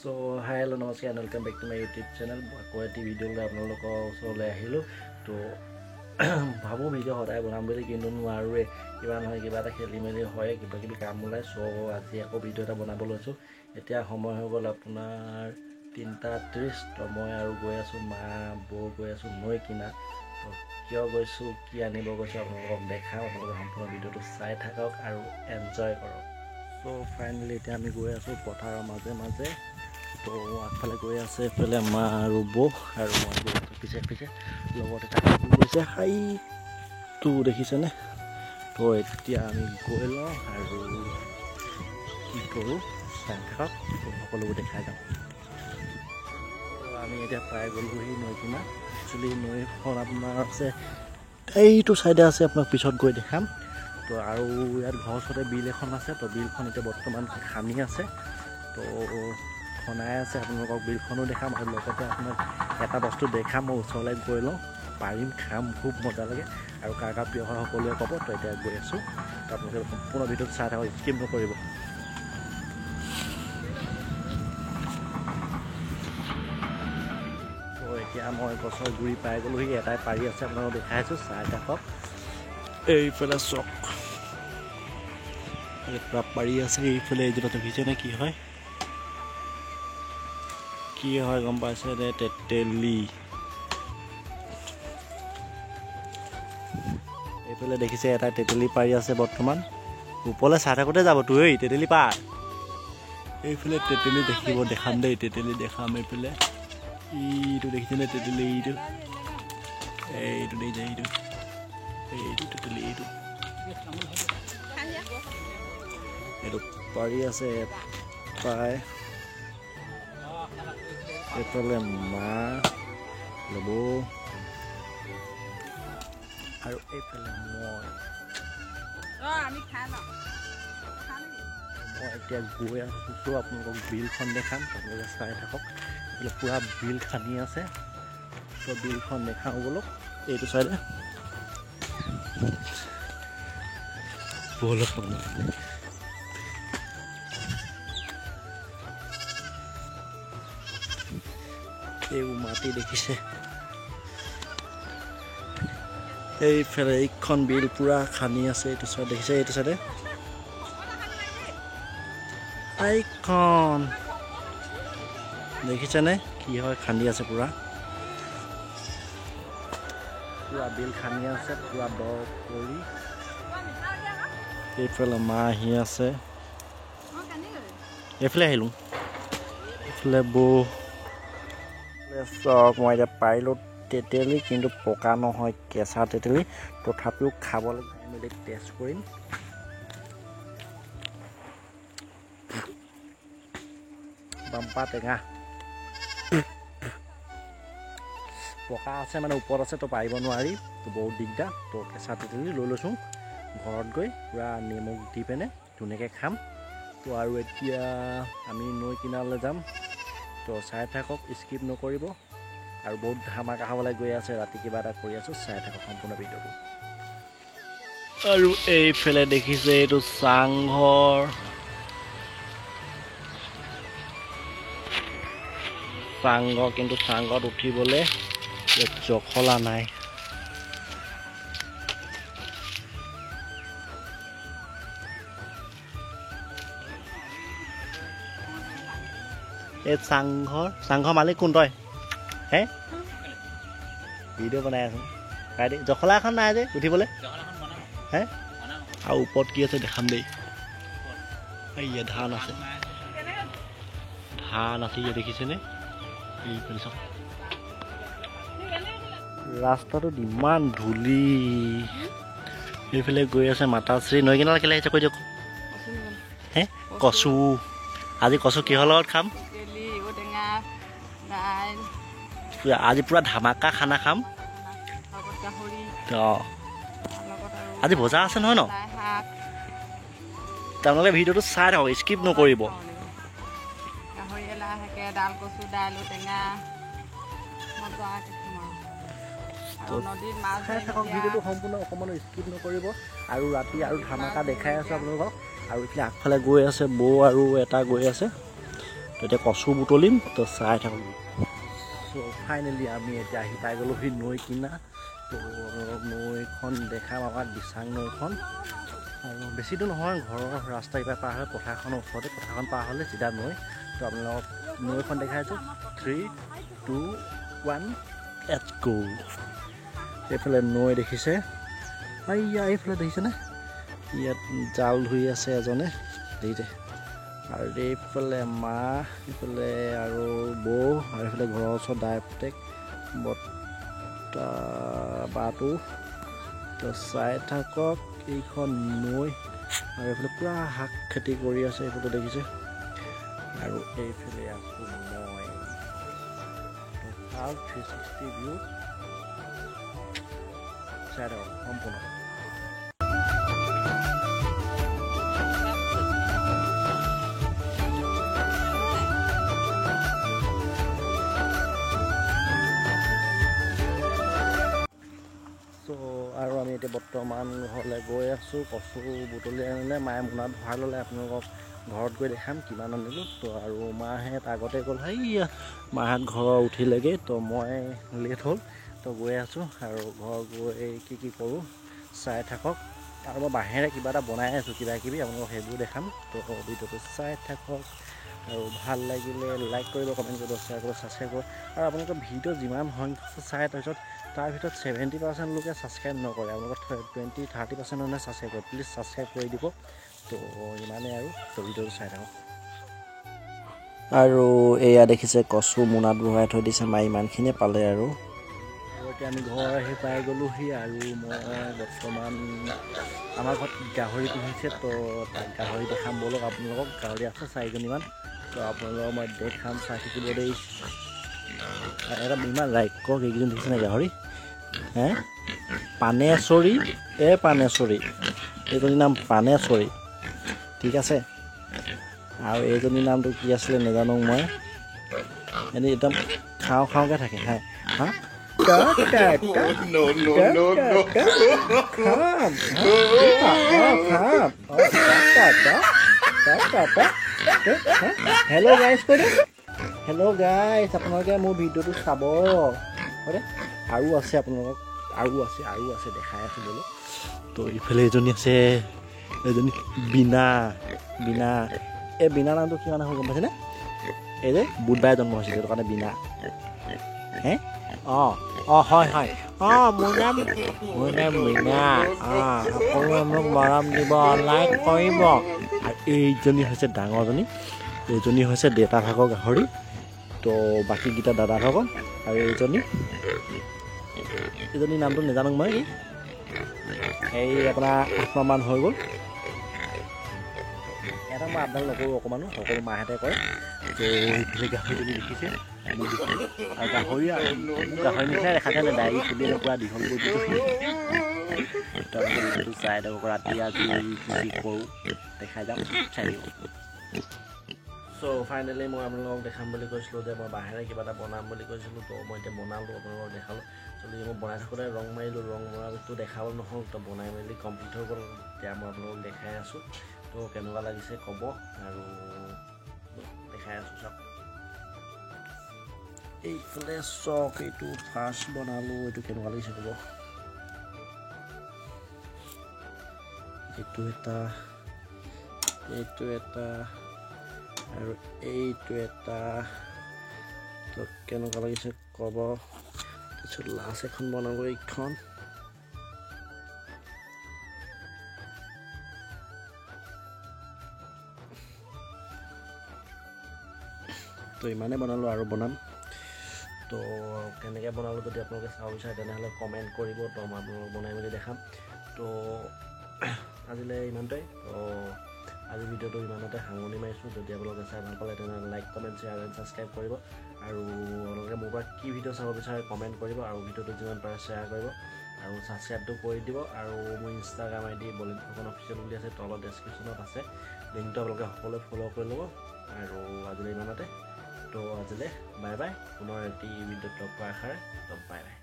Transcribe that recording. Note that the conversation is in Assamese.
চ' হাই হেল্ল' নমস্কাৰ and welcome back to my YouTube channel. আকৌ এটি ভিডিঅ' লৈ আপোনালোকৰ ওচৰলৈ আহিলোঁ। তো ভাবোঁ ভিডিঅ' সদায় বনাম বুলি, কিন্তু নোৱাৰোৱে, কিবা নহয় কিবা এটা খেলি মেলি হয়, কিবা কিবি কাম ওলায়। চ' আজি আকৌ ভিডিঅ' এটা বনাব লৈছোঁ। এতিয়া সময় হৈ গ'ল আপোনাৰ 3:30। তো মই আৰু গৈ আছোঁ, মা বৌ গৈ আছোঁ নৈ কিনাৰত। তো কিয় গৈছোঁ, কি আনিব গৈছোঁ আপোনালোকক দেখাম। আপোনালোকে সম্পূৰ্ণ ভিডিঅ'টো চাই থাকক আৰু এনজয় কৰক। চ' ফাইনেলি এতিয়া আমি গৈ আছোঁ পথাৰৰ মাজে মাজে। তো আগফালে গৈ আছে এইফালে মা আৰু বৌ, আৰু মই গৈ আছোঁ পিছে পিছে। লগতে তাক গৈছে হাইটো দেখিছেনে। তো এতিয়া আমি গৈ লওঁ আৰু কি কৰোঁ চাই থাকক, সকলোবোৰ দেখাই যাম। আমি এতিয়া পাই গ'লোহি নৈ কিনাৰ। একচুৱেলি নৈখন আপোনাৰ আছে এইটো চাইডে আছে, আপোনাক পিছত গৈ দেখাম। তো আৰু ইয়াত ঘৰৰ ওচৰতে বিল এখন আছে। তো বিলখন এতিয়া বৰ্তমান খান্দি আছে, তো খনাই আছে। আপোনালোকক বিলখনো দেখাম আৰু লগতে আপোনাক এটা বস্তু দেখাম। মই ওচৰলৈ গৈ লওঁ, পাৰিম খাম, খুব মজা লাগে। আৰু কাৰ কাৰ প্ৰিয় হয় সকলোৱে ক'ব। তো এতিয়া গৈ আছোঁ, তো আপোনালোকে সম্পূৰ্ণ ভিডিঅ'টো চাই থাকক, স্কিপ নকৰিব। তো এতিয়া মই গছৰ গুৰি পাই গ'লোহি, এটাই পাৰি আছে, আপোনালোকক দেখাই আছোঁ, চাই থাকক। এইফালে চক পুৰা পাৰি আছে, এইফালে এইজোপা দেখিছেনে কি হয়, কি হয় গম পাইছে নে? তেতেলী। এইফালে দেখিছে এটা তেতেলী পাৰি আছে বৰ্তমান। ওপৰলৈ চাই থাকোঁতে যাব তো, এই তেতেলী পাৰ। এইফালে তেতেলী দেখিব, দেখাম দেই, তেতেলী দেখাম। এইফালে এইটো দেখিছেনে তেতেলী? এইটো এইটো দেখিছে, এইটো এইটো তেতেলী, এইটো এইটো পাৰি আছে প্ৰায়। এইফালে মা ল'ব আৰু এইফালে মই মই এতিয়া গৈ আছোঁ। আপোনালোকক বিলখন দেখাম, আপোনালোকে চাই থাকক। এইফালে পূৰা বিল খান্দি আছে, তো বিলখন দেখাওঁ ব'লক। এইটো চাইডে ব'লক। এইবোৰ মাটি দেখিছে, এইফালে এইখন বিল পূৰা খান্দি আছে। এইটো চাইড দেখিছে, এইটো চাইডে এইখন দেখিছেনে কি হয়, খান্দি আছে পূৰা, পূৰা বিল খান্দি আছে, পূৰা দ কৰি। এইফালে মা আহি আছে, এইফালে আহিলোঁ, এইফালে বৌ। চাওক মই এতিয়া পাৰিলোঁ তেতেলী, কিন্তু পকা নহয়, কেঁচা তেতেলী। তথাপিও খাবলৈ মেলি টেষ্ট কৰিম। বাম্পা টেঙা, পকা আছে মানে ওপৰত আছে, তো পাৰিব নোৱাৰি, তো বহুত দিগদাৰ। তো কেঁচা তেতেলী লৈ লৈছোঁ, ঘৰত গৈ পূৰা নিমখ দি পিনে ধুনীয়াকৈ খাম। তো আৰু এতিয়া আমি নৈ কিনাৰলৈ যাম, তো চাই থাকক, স্কিপ নকৰিব। আৰু বহুত ধামাকা খাবলৈ গৈ আছে, ৰাতি কিবা এটা কৰি আছোঁ, চাই থাকক সম্পূৰ্ণ ভিডিঅ'টো। আৰু এইফালে দেখিছে এইটো চাংঘৰ, চাংঘৰ, কিন্তু চাংঘৰত উঠিবলৈ জখলা নাই। এই চাংঘৰ, চাংঘৰ মালিক কোন তই? হে, ভিডিঅ' বনাই আছোঁ। জখলা এখন নাই যে উঠিবলৈ। হে, আৰু ওপৰত কি আছে দেখাম দেই। এইয়া ধান আছে, ধান আছে, ইয়াত দেখিছেনে? এইফালে চাওক, ৰাস্তাটোত ইমান ধূলি। এইফালে গৈ আছে মাতাশ্ৰী। নৈ কিনাৰলৈ কেলৈ আহিছে কৈ দিয়ক। হে, কচু আজি কচু কিহৰ লগত খাম? আজি পূৰা ধামাকা খানা খাম। অঁ, আজি বজাৰ আছে নহয় ন? তেওঁলোকে ভিডিঅ'টো চাই থাকক, স্কিপ নকৰিব। চাই থাকক ভিডিঅ'টো সম্পূৰ্ণ, অকণমানো স্কিপ নকৰিব। আৰু ৰাতি আৰু ধামাকা দেখাই আছোঁ আপোনালোকক। আৰু এইফালে আগফালে গৈ আছে বৌ আৰু এটা গৈ আছে। তো এতিয়া কচু বুটলিম, তো চাই থাকক। চ' ফাইনেলি আমি এতিয়া আহি পাই গ'লোহি নৈ কিনা। তো নৈখন দেখাম, আমাৰ দিচাং নৈখন। আৰু বেছি দূৰ নহয়, ঘৰৰ ৰাস্তা ইপাৰ পাৰ হৈ পথাৰখনৰ ওচৰতে, পথাৰখন পাৰ হ'লে চিধা নৈ। তো আপোনালোকক নৈখন দেখাই আছোঁ। 3 2 1 let's গ'। এইফালে নৈ দেখিছে, আইয়া এইফালে দেখিছেনে ইয়াত জাল ধুই আছে এজনে, দেখিছে। আৰু এইফালে মা, এইফালে আৰু বৌ, আৰু এইফালে ঘৰৰ ওচৰত দাই পুতেক বৰ্তা বাটো। তো চাই থাকক এইখন নৈ। আৰু এইফালে পূৰা শাক খেতি কৰি আছে, এইফালে দেখিছে। আৰু এইফালে আছোঁ মই, ভাল 360 ভিউ চাই থাকক সম্পূৰ্ণ। আৰু আমি এতিয়া বৰ্তমান ঘৰলৈ গৈ আছোঁ। কচু বুটলি আনিলে মায়ে, মোনাত ভৰাই ল'লে, আপোনালোকক ঘৰত গৈ দেখাম কিমান আনিলোঁ। তো আৰু মাহঁত আগতে গ'ল, সেইয়া মাহঁত ঘৰৰ উঠিলেগৈ। তো মই লেট হ'ল, তো গৈ আছোঁ। আৰু ঘৰ গৈ কি কি কৰোঁ চাই থাকক। আৰু মই বাঁহেৰে কিবা এটা বনাই আছোঁ, কিবা কিবি আপোনালোকক সেইবোৰ দেখাম। তো ভিডিঅ'টো চাই থাকক আৰু ভাল লাগিলে লাইক কৰিব, কমেণ্ট কৰিব, শ্বেয়াৰ কৰিব, ছাবস্ক্ৰাইব কৰিব। আৰু আপোনালোকৰ ভিডিঅ' যিমান সংখ্যক চায়, তাৰপিছত তাৰ ভিতৰত 70% লোকে ছাবস্ক্ৰাইব নকৰে, আপোনালোকৰ 20-30% মানুহে ছাবস্ক্ৰাইব কৰে। প্লিজ ছাবস্ক্ৰাইব কৰি দিব। তো ইমানেই আৰু, তো ভিডিঅ'টো চাই থাকক। আৰু এয়া দেখিছে কচু মোনাত ভৰাই থৈ দিছে মায়ে, ইমানখিনিয়ে পালে। আৰু এতিয়া আমি ঘৰ আহি পাই গ'লোহি। আৰু মই বৰ্তমান আমাৰ ঘৰত গাহৰি পুহিছে, তো তাক গাহৰি দেখাম ব'লক আপোনালোকক। গাহৰি আছে 4জনীমান, তো আপোনালোকক মই দেখাম, চাই থাকিব দেই। এটা ইমান ৰাক্ষস এইকেইজন দেখিছেনে গাহৰি? হে পানেশ্বৰী, এ পানেশ্বৰী, এইজনীৰ নাম পানেশ্বৰী, ঠিক আছে। আৰু এইজনীৰ নামটো কি আছিলে নাজানো মই। এনেই একদম খাওঁ খাওঁকৈ থাকে। হা হা হেল্ল' গাইজ কৈ দে, হেল্ল' গাইজ, আপোনালোকে মোৰ ভিডিঅ'টো চাব। আৰু আছে আপোনালোকক, আৰু আছে, আৰু আছে, দেখাই আছোঁ বোলো। তো ইফালে এজনী আছে, এজনী বীণা। বীণা, এই বীণা নামটো কিমান হ'ল গম পাইছেনে? এই যে বুধবাৰে জন্ম হৈছিল, সেইটো কাৰণে বীণা। হে অঁ অঁ হয় হয়, অঁ মোৰ নাম মীনা। অঁ সকলোৱে মোক মৰম দিব, লাইক কৰিব। আৰু এইজনী হৈছে ডাঙৰজনী, এইজনী হৈছে দেউতা ভাগৰ গাহৰি, তো বাকীকেইটা দাদা ভাগৰ। আৰু এইজনী, এইজনী নামটো নাজানো মই। এই আপোনাৰ 8 মাহমান হৈ গ'ল। এটা মই আপডাল নকৰোঁ অকণমানো, সকলো মাহঁতে কৰে। তো সেইফালে গাহৰিজনী দেখিছে, আৰু গাহৰি গাহৰি নিচিনাই দেখা যায়, দাড়ি চুলি পূৰা দীঘল কৰি দিছোঁ। তাৰপিছত চাই থাকক, ৰাতি আজি কি কি কৰোঁ দেখাই যাম, চাই থাকিব। চ' ফাইনেলি মই আপোনালোকক দেখাম বুলি কৈছিলোঁ যে মই বাঁহেৰে কিবা এটা বনাম বুলি কৈছিলোঁ। তো মই এতিয়া বনালোঁ, আপোনালোকক দেখালোঁ। চলি মই বনাই থাকোঁতে ৰং মাৰিলোঁ, ৰং মৰা বস্তু দেখাব নহ'ল। তো বনাই মেলি কমপ্লিট হৈ গ'ল, এতিয়া মই আপোনালোকক দেখাই আছোঁ। তো কেনেকুৱা লাগিছে ক'ব, আৰু দেখাই আছোঁ চাওক। এইফালে চাওক, এইটো ফাৰ্ষ্ট বনালোঁ, এইটো কেনেকুৱা লাগিছে ক'ব। এইটো এটা, এইটো এটা, আৰু এইটো এটা। তো কেনেকুৱা লাগিছে ক'ব। তাৰপিছত লাষ্ট এখন বনালোঁ, এইখন। তো ইমানেই বনালোঁ আৰু বনাম। তো কেনেকৈ বনালোঁ যদি আপোনালোকে চাব বিচাৰে তেনেহ'লে কমেণ্ট কৰিব, তো মই আপোনালোকক বনাই মেলি দেখাম। তো আজিলৈ ইমানটোৱে। তো আজি ভিডিঅ'টো ইমানতে সামৰণি মাৰিছোঁ। যদি আপোনালোকে চাই ভাল পালে তেনেহ'লে like, comment, share and subscribe কৰিব। আৰু আপোনালোকে মোৰ পৰা কি ভিডিঅ' চাব বিচাৰে কমেণ্ট কৰিব, আৰু ভিডিঅ'টো যিমান পাৰে শ্বেয়াৰ কৰিব, আৰু ছাবস্ক্ৰাইবটো কৰি দিব। আৰু মোৰ Instagram I D Bolin Phukan official বুলি আছে, তলত ডেছক্ৰিপশ্যনত আছে লিংকটো, আপোনালোকে সকলোৱে ফ'ল' কৰি ল'ব। আৰু আজিলৈ ইমানতে। তো আজিলৈ বাই বাই, পুনৰ এটি ভিডিঅ'ত লগ পোৱাৰ আশাৰে। তো বাই বাই।